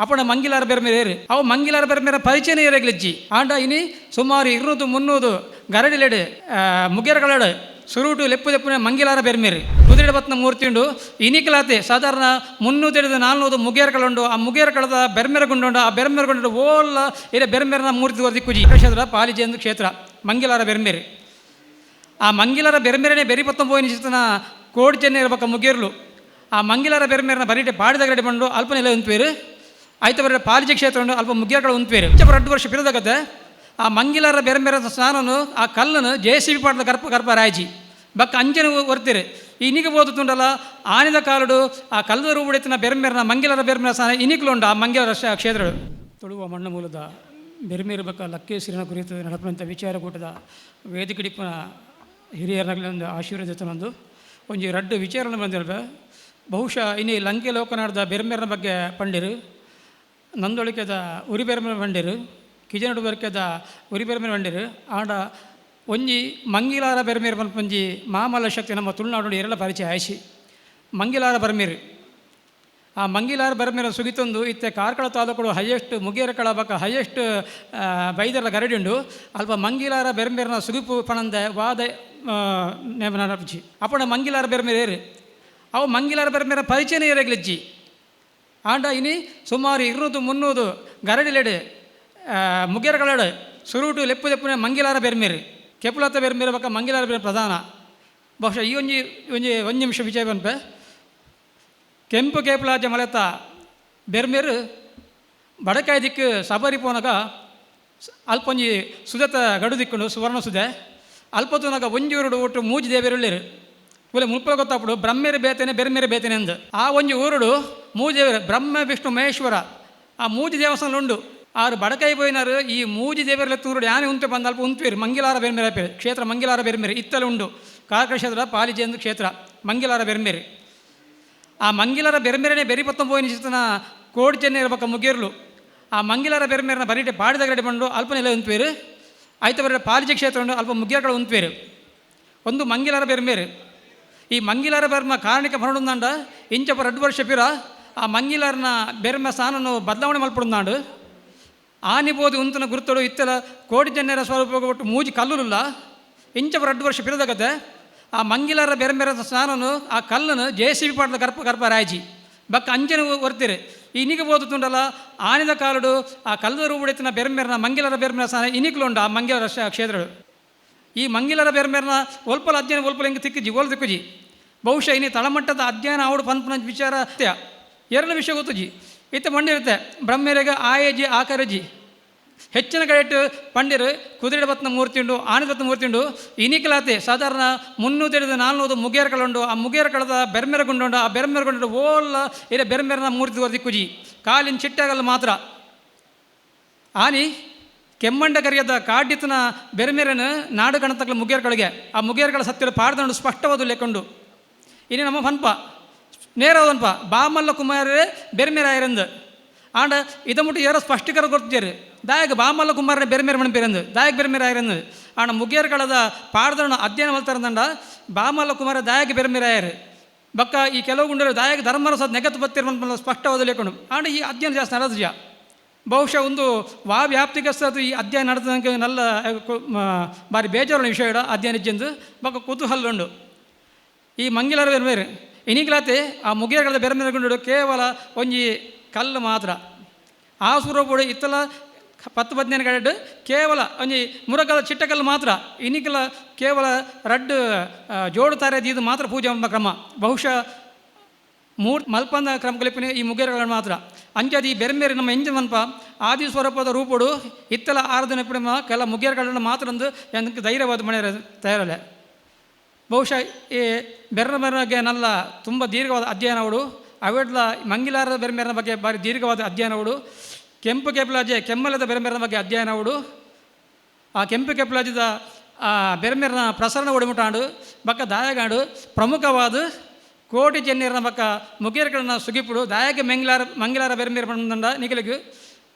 ಅಪ್ಪಣ ಮಂಗಿಲಾರ ಬೆರ್ಮೆರ್, ಅವು ಮಂಗಿಲಾರ ಬೆರ್ಮೆರ ಪರಿಚಯನೇ ಇರಗ್ಲಿಜ್ಜಿ. ಆಂಡ ಇನಿ ಸುಮಾರು 200 300 ಗರಡಿಲೆಡ್ ಮುಗೇರಗಳಡ್ ಸುರುಟು ಲೆಪ್ಪು ದೆಪ್ಪುನ ಮಂಗಿಲಾರ ಬೆರ್ಮೆರ್ ಕುದುರೆ ಬತ್ನ ಮೂರ್ತಿ ಉಂಡು. ಇನಿಕಲಾತೆ ಸಾಧಾರಣ 300 400 ಮುಗೇರ್ಗಳುಂಡು. ಆ ಮುಗೇರ್ಗಳದ ಬೆರ್ಮೆರ ಗುಂಡುಂಡು. ಆ ಬೆರ್ಮೆರ ಗುಂಡು ಓಲ್ಲ ಇರೆ ಬೆರ್ಮೆರನ ಮೂರ್ತಿ ದಿಕ್ಕುಜಿ. ಕ್ಷೇತ್ರ ಪಾಲಿಜೆ ಕ್ಷೇತ್ರ ಮಂಗಿಲಾರ ಬೆರ್ಮೆರ್. ಆ ಮಂಗಿಲಾರ ಬೆರ್ಮೆರನೆ ಬೆರಿ ಪತ್ತೊಂಬೋಯಿನ ಚಿತ್ತನ ಕೋಡಿ ಚೆನ್ನೆ ಬೊಕ್ಕ ಮುಗೇರ್ಲು ಆ ಮಂಗಿಲಾರ ಬೆರ್ಮೆರನ ಬರಿಟೆ ಪಾಡಿದ ಗಡಿ ಬಂಡು ಅಲ್ಪ ನೆಲೆ ಉಂತುವೇರು. ಆಯ್ತ ಬರ ಪಾಲಿಜೆ ಕ್ಷೇತ್ರ ಉಂಡು, ಅಲ್ಪ ಮುಗೇರ್ಗಳು ಉಂತುವೇರು. 2 ವರ್ಷ ಪಿರದಗತೆ ಆ ಮಂಗಿಲಾರ ಬೆರ್ಮೆರ ಸ್ನಾನನು ಆ ಕಲ್ಲನ್ನು J C B ಪಾಡದ ಕರ್ಪ ಕರ್ಪ ರಾಜಿ ಬಕ್ಕ ಅಂಜನ ಹೊರ್ತಿರು. ಇನಿಗೆ ಬೋದುಂಡಲ್ಲ ಆನಿದ ಕಾಲುಡು ಆ ಕಲ್ಲದ ರೂಪುಡೆತ್ತಿನ ಬೆರ್ಮೆರನ ಮಂಗಿಲಾರ ಬೆರ್ಮೆರ ಸ್ನಾನ ಇನಿಕ್ಲುಂಡು ಆ ಮಂಗಿಲಾರ ಕ್ಷೇತ್ರಗಳು. ತುಳುವ ಮಣ್ಣು ಮೂಲದ ಬೆರ್ಮೇರು ಬಕ್ಕ ಲಕ್ಕೇಶ್ವರನ ಕುರಿತು ನಡಪುನಂಥ ವಿಚಾರಕೂಟದ ವೇದಿಕೆಡಿಪ್ಪುನ ಹಿರಿಯರನಗಲೊಂದು ಆಶೀರ್ವಾದ ಒಂಜಿ ರಡ್ಡು ವಿಚಾರಣೆ ಬಂದಿರಬೇಕು. ಬಹುಶಃ ಇನಿ ಲಂಕೆ ಲೋಕನಾಡ್ದ ಬೆರ್ಮೆರನ ಬಗ್ಗೆ ಪಂಡಿರು, ನಂದೊಳಿಕೆದ ಉರಿ ಬೆರ್ಮೆರ ಪಂಡಿರು, ಕಿಜನಡು ಬೆರ್ಕೆದ ಉರಿ ಬೆರ್ಮೆರ ಪಂಡಿರು. ಆಂಡ ಒಂಜಿ ಮಂಗಿಲಾರ ಬೆರ್ಮೇರು ಪನ್ಪೊಂಜಿ ಮಾಮಲ್ಲ ಶಕ್ತಿ ನಮ್ಮ ತುಳುನಾಡು ಎರಲ ಪರಿಚಯ ಆಯ್ಸಿ ಮಂಗಿಲಾರ ಬೆರ್ಮೇರು. ಆ ಮಂಗಿಲಾರ ಬೆರ್ಮೇರ ಸುಗಿತೊಂದು ಇತ್ತೆ ಕಾರ್ಕಳ ತಾಲೂಕು ಹೈಯೆಸ್ಟ್ ಮುಗೇರಕಳ ಬಕ್ಕ ಹೈಯೆಸ್ಟ್ ಬೈದರ ಗರಡಿ ಉಂಡು. ಅಲ್ಪ ಮಂಗಿಲಾರ ಬೆರ್ಮೇರನ ಸುಗಿಪು ಪಣಂದೆ ವಾದ ನಡಪುಜಿ. ಅಪ್ಪಣ ಮಂಗಿಲಾರ ಬೆರ್ಮೇರು, ಅವು ಮಂಗಿಲಾರ ಬೆರ್ಮೇರ ಪರಿಚಯನೇ ಇರಗ್ಲಿಜ್ಜಿ. ಆಂಡ ಇನಿ ಸುಮಾರು 200 300 ಗರಡಿಲೆಡ್ ಮುಗೇರಗಳಡ್ ಸುರುಟು ಲೆಪ್ಪು ದೆಪ್ಪುನ ಮಂಗಿಲಾರ ಬೆರ್ಮೇರು, ಕೆಪುಲತ್ತ ಬೆರ್ಮೇರು ಬಕ್ಕ ಮಂಗಿಲಾರ ಬೆರ್ಮೇರು ಪ್ರಧಾನ. ಬಹುಶಃ ಈ ಒಂಜಿ ಒಂಜಿ ಒಂದು ನಿಮಿಷ ವಿಜಯ ಪನ್ಪೆ. ಕೆಂಪು ಕೇಪುಲಾಜ ಮಲೆತ ಬೆರ್ಮೇರು ಬಡಕಾಯಿ ದಿಕ್ಕು ಸಬರಿ ಪೋನಗ ಅಲ್ಪ ಒಂಜಿ ಸುದೆತ ಗಡು ದಿಕ್ಕುಂಡು, ಸುವರ್ಣ ಸುದೆ. ಅಲ್ಪ ತೂನಗ ಒಂಜಿ ಊರುಡು ಒಟ್ಟು ಮೂಜಿ ದೇವೆರುಳ್ಳೇರು. ಒಲೆ ಮುಲ್ಪ ಗೊತ್ತಾಪುಡು ಬ್ರಹ್ಮೇರು ಬೇತನೆ ಬೆರ್ಮೇರು ಬೇತನೆ ಅಂದ್. ಆ ಒಂಜಿ ಊರುಡು ಮೂಜಿ ದೇವರು ಬ್ರಹ್ಮ ವಿಷ್ಣು ಮಹೇಶ್ವರ, ಆ ಮೂಜಿ ದೇವಸ್ಥಾನ ಉಂಡು. ಆರು ಬಡಕೈ ಪೋಯಿನಾರು ಈ ಮೂಜಿ ದೇವರ ತೂರುಡು ಯಾನೆ ಉಂತೆ ಬಂದ ಅಲ್ಪ ಉಂತುವೇರು. ಮಂಗಿಲಾರ ಬೆರ್ಮೇರ ಪೇರು ಕ್ಷೇತ್ರ ಮಂಗಿಲಾರ ಬೆರ್ಮೇರು ಇತ್ತಲೆ ಉಂಡು. ಕಾರ್ಕಳ ಕ್ಷೇತ್ರ ಪಾಲಿಜೆ ಕ್ಷೇತ್ರ ಮಂಗಿಲಾರ ಬೆರ್ಮೇರು. ಆ ಮಂಗಿಲಾರ ಬೆರ್ಮೆರನೆ ಬೆರಿ ಪತ್ತೊಂಬೋಯಿನ ಚಿತ್ತನ ಕೋಡಿ ಚೆನ್ನೆ ಬಕ್ಕ ಮುಗೇರ್ಲು ಆ ಮಂಗಿಲಾರ ಬೆರ್ಮೆರನ ಬರಿಟೆ ಪಾಡಿದ ಗಡಿ ಬಂಡು ಅಲ್ಪ ನೆಲೆ ಉಂತುವೇರು. ಆಯ್ತ ಬರ ಪಾಲಿಜೆ ಕ್ಷೇತ್ರ ಉಂಡು, ಅಲ್ಪ ಮುಗೇರ್ಗಳು ಉಂತುವೇರು. ಒಂದು ಮಂಗಿಲಾರ ಬೆರ್ಮೇರು. ಈ ಮಂಗಿಲಾರ ಬೆರ್ಮ ಕಾರಣಿಕ ಮರಡುಂದಾಂಡ ಇಂಚಪ 2 ವರ್ಷ ಪಿರ ಆ ಮಂಗಿಲಾರನ ಬೆರ್ಮ ಸ್ಥಾನನು ಬದಲಾವಣೆ ಮಲ್ಪಡುಂದಾಂಡು. ಆನಿಬೋದು ಉಂತನ ಗುರುತಡು ಇತ್ತಲ ಕೋಡಿ ಜನ್ಯರ ಸ್ವರೂಪ ಒಟ್ಟು ಮೂಜಿ ಕಲ್ಲುಲ್ಲ. ಇಂಚಪ 2 ವರ್ಷ ಪಿರದಗತೆ ಆ ಮಂಗಿಲಾರ ಬೆರ್ಮೆರ ಸ್ನಾನನು ಆ ಕಲ್ಲನ್ನು J C B ಪಾಡದ ಕರ್ಪ ಕರ್ಪ ರಾಜಿ ಬಕ್ಕ ಅಂಜನ ಹೊರ್ತಿರು. ಇನಿಗೆ ಬೋದುಂಡಲ್ಲ ಆನಿದ ಕಾಲುಡು ಆ ಕಲ್ಲದ ರೂಪುಡೆತ್ತಿನ ಬೆರ್ಮೆರನ ಮಂಗಿಲಾರ ಬೆರ್ಮೆರ ಸ್ನಾನ ಇನಿಕ್ಲುಂಡು ಆ ಮಂಗಿಲಾರ ಕ್ಷೇತ್ರಗಳು. ಈ ಮಂಗಿಲಾರ ಬೆರ್ಮೆರನ ಒಲ್ಪಲ ಅಧ್ಯಯನ ಒಲ್ಪಲ ಹಿಂಗೆ ತಿಕ್ಕುಜಿ ಓಲ್ ತಿಕ್ಕುಜಿ. ಬಹುಶಃ ಇನಿ ತಳಮಟ್ಟದ ಅಧ್ಯಯನ ಆವಡು ಪನ್ಪುನ ವಿಚಾರ ಎರಡು ವಿಷಯ ಗೊತ್ತುಜಿ. ಇತ್ತ ಮಂಡಿರುತ್ತೆ ಬ್ರಹ್ಮೆರೆಗ ಆಯಜಿ ಆಕರಜಿ ಹೆಚ್ಚಿನ ಕಡೆಟ್ ಪಂಡಿರು ಕುದುರೆ ಬತ್ನ ಮೂರ್ತಿ ಉಂಡು, ಆನೆ ಬತ್ನ ಮೂರ್ತಿ ಉಂಡು. ಇನಿಕಲಾತೆ ಸಾಧಾರಣ 300 400 ಮುಗೇರ್ಗಳುಂಡು. ಆ ಮುಗೇರ್ಗಳದ ಬೆರ್ಮೆರ ಗುಂಡುಂಡು. ಆ ಬೆರ್ಮೆರ ಗುಂಡು ಓಲ್ಲ ಇರೆ ಬೆರ್ಮೆರನ ಮೂರ್ತಿ ದಿಕ್ಕುಜಿ, ಕಾಲಿನ ಚಿಟ್ಟಗಲ್ಲ ಮಾತ್ರ. ಆನಿ ಕೆಮ್ಮಂಡ ಕರಿಯದ ಕಾಡ್ಯತನ ಬೆರ್ಮೆರನ ನಾಡು ಗಣತಗಳ ಮುಗೇರ್ಗಳಿಗೆ ಆ ಮುಗೇರ್ಗಳ ಸತ್ಯದ ಪಾಡ್ದಂಡು ಸ್ಪಷ್ಟವಾದ ಲೆಕ್ಕೊಂಡು. ಇನಿ ನಮ್ಮ ಪನ್ಪ ನೇರವನ್ಪ ಬಾಮಲ್ಲ ಕುಮಾರರೇ ಬೆರ್ಮೆರಾಯರಂದು. ಆಂಡ ಇದ ಮುಟ್ಟು ಯಾರೋ ಸ್ಪಷ್ಟೀಕರಣ ಕೊಡ್ತಿದ್ದಾರೆ ದಾಯಕ ಬಾಮಲ್ಲ ಕುಮಾರನೇ ಬೆರ್ಮೆರೆ ಮಣಪೇರಂದು ದಾಯಕ ಬೆರ್ಮೆರಾಯರಂದು. ಆಂಡ ಮುಗೇರ್ಗಳದ ಪಾಡ್ದಣ ಅಧ್ಯಯನ ಮಲ್ತಾರಂದಂಡ ಬಾಮಲ್ಲ ಕುಮಾರ ದಾಯಕ ಬೆರ್ಮೆರಾಯರು ಬಕ್ಕ ಈ ಕೆಲವು ಗುಂಡರು ದಾಯಕ ಧರ್ಮರಸ ನೆಗತ್ತು ಬತ್ತಿರ ಸ್ಪಷ್ಟವಾದ ಲೇಕೊಂಡು. ಆಂಡ ಈ ಅಧ್ಯಯನ ಜಾಸ್ತಿ ನಡೆದ ಬಹುಶಃ ಒಂದು ವಾ ವ್ಯಾಪ್ತಿಗಸ್ತದು ಈ ಅಧ್ಯಯನ ನಡೆದಂಗೆ ನಲ್ಲ ಬಾರಿ ಬೇಜಾರುನ ವಿಷಯ ಅಧ್ಯಯನ ಇಜ್ಜೆಂದು ಬೊಕ್ಕ ಕುತೂಹಲ ಉಂಡು. ಈ ಮಂಗಿಲರ ಬೇರೆ ಇನಿಗ್ಲಾತೆ ಆ ಮುಗೇರ್ಗಳ ಬೇರೆ ಬೇರೆ ಗುಂಡು ಕೇವಲ ಒಂಜಿ ಕಲ್ಲು ಮಾತ್ರ. ಆ ಸ್ವರೂಪಡು ಇತ್ತಲ 10 15 ಕಡೆಡ್ ಕೇವಲ ಒಂಜಿ ಮುರಕದ ಚಿಟ್ಟಕಲ್ಲು ಮಾತ್ರ. ಇನಿಕಲ ಕೇವಲ ರಡ್ಡು ಜೋಡು ತಾರೆ ದೀದು ಮಾತ್ರ ಪೂಜೆ ಕ್ರಮ. ಬಹುಶಃ ಮೂರ್ ಮಲ್ಪಂದ ಕ್ರಮ ಕಲಿಪಿನ ಈ ಮುಗೇರಗಳನ್ನು ಮಾತ್ರ. ಅಂಚಾದ್ ಈ ಬೇರೆ ಬೇರೆ ನಮ್ಮ ಎಂಜ ಮನ್ಪ ಆದಿ ಸ್ವರೂಪದ ರೂಪಡು ಇತ್ತಲ ಆರಾಧನೆ ಪುಡಿಮ ಕೆಲ ಮುಗೇರ್ಗಳನ್ನು ಮಾತ್ರ ಒಂದು ಎಂಕ್ ಧೈರ್ಯವಾದ ಮನೆ ತಯಾರಲೆ. ಬಹುಶಃ ಈ ಬೆರ್ರ ಬೆರ್ರಗೆ ನಲ್ಲ ತುಂಬ ದೀರ್ಘವಾದ ಅಧ್ಯಯನಗಳು ಅವೆಡ್ಲ ಮಂಗಿಲಾರದ ಬೆರ್ಮೆರನ ಬಗ್ಗೆ ಭಾರಿ ದೀರ್ಘವಾದ ಅಧ್ಯಯನಗಳು, ಕೆಂಪು ಕೆಪ್ಲಾಜೆ ಕೆಮ್ಮಲದ ಬೆರ್ಮೆರನ ಬಗ್ಗೆ ಅಧ್ಯಯನಗಳು, ಆ ಕೆಂಪು ಕೆಪ್ಲಾಜದ ಆ ಬೆರ್ಮೆರನ ಪ್ರಸರಣ ಒಡಿಮುಟಾಂಡು ಬಕ್ಕ ದಾಯಗಾಂಡು ಪ್ರಮುಖವಾದ ಕೋಟಿ ಚೆನ್ನೀರನ ಬಕ್ಕ ಮುಗೇರ್ಗಳನ್ನ ಸುಗಿಪುಡು ದಾಯಗ ಮೆಂಗ್ಲಾರ ಮಂಗಿಲಾರ ಬೆರ್ಮೇರ ಪಂಡ ನಿಗಲಿಗೆ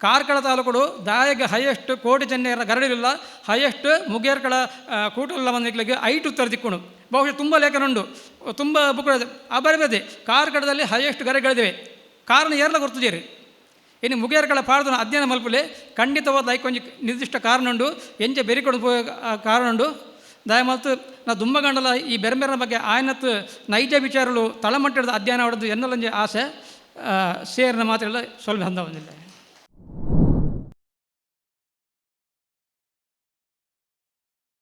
ಕಾರ್ಕಳ ತಾಲೂಕುಡು ದಾಯಗ ಹೈಯೆಸ್ಟ್ ಕೋಟಿ ಚೆನ್ನೀರನ ಗರಡಿಲಿಲ್ಲ ಹೈಯೆಸ್ಟ್ ಮುಗೇರ್ಕಳ ಕೂಟಲ್ಲ ಬಂದಿಕ್ಲಿಗೆ ಐಟು ಉತ್ತರ ದಿಕ್ಕುಣು. ಬಹುಶಃ ತುಂಬ ಲೇಖನ ಉಂಡು, ತುಂಬ ಬುಕ್ ಆ ಬರಬೇದೆ. ಕಾರ್ಕಳದಲ್ಲಿ ಹೈಯೆಸ್ಟ್ ಗರೆಗಳಿವೆ, ಕಾರಣ ಏರ್ಲ ಗೊತ್ತುಜೇರಿ. ಇನಿ ಮುಗೇರ್ಗಳ ಪಾಡ್ದನ ಅಧ್ಯಯನ ಮಲ್ಪುಲೆ. ಖಂಡಿತವಾದ ಐಕೊಂಜಿ ನಿರ್ದಿಷ್ಟ ಕಾರಣ ಉಂಡು, ಎಂಚ ಬೆರಿಕೊಡು ಕಾರಣ ಉಂಡು. ದಯಮಲ್ತು ನಾ ದುಂಬಗಂಡಲ ಈ ಬೆರ್ಮೆರ್ನ ಬಗ್ಗೆ ಆಯನತ್ ನೈಜ ವಿಚಾರಲು ತಳಮಟ್ಟದ ಅಧ್ಯಯನ ಹೊಡೆದು ಎನ್ನಲೊಂಜಿ ಆಸೆ. ಸೇರಿನ ಮಾತ್ರೆಲ್ಲ ಸ್ವಲ್ಪ ಹಂದ ಬಂದಿಲ್ಲ.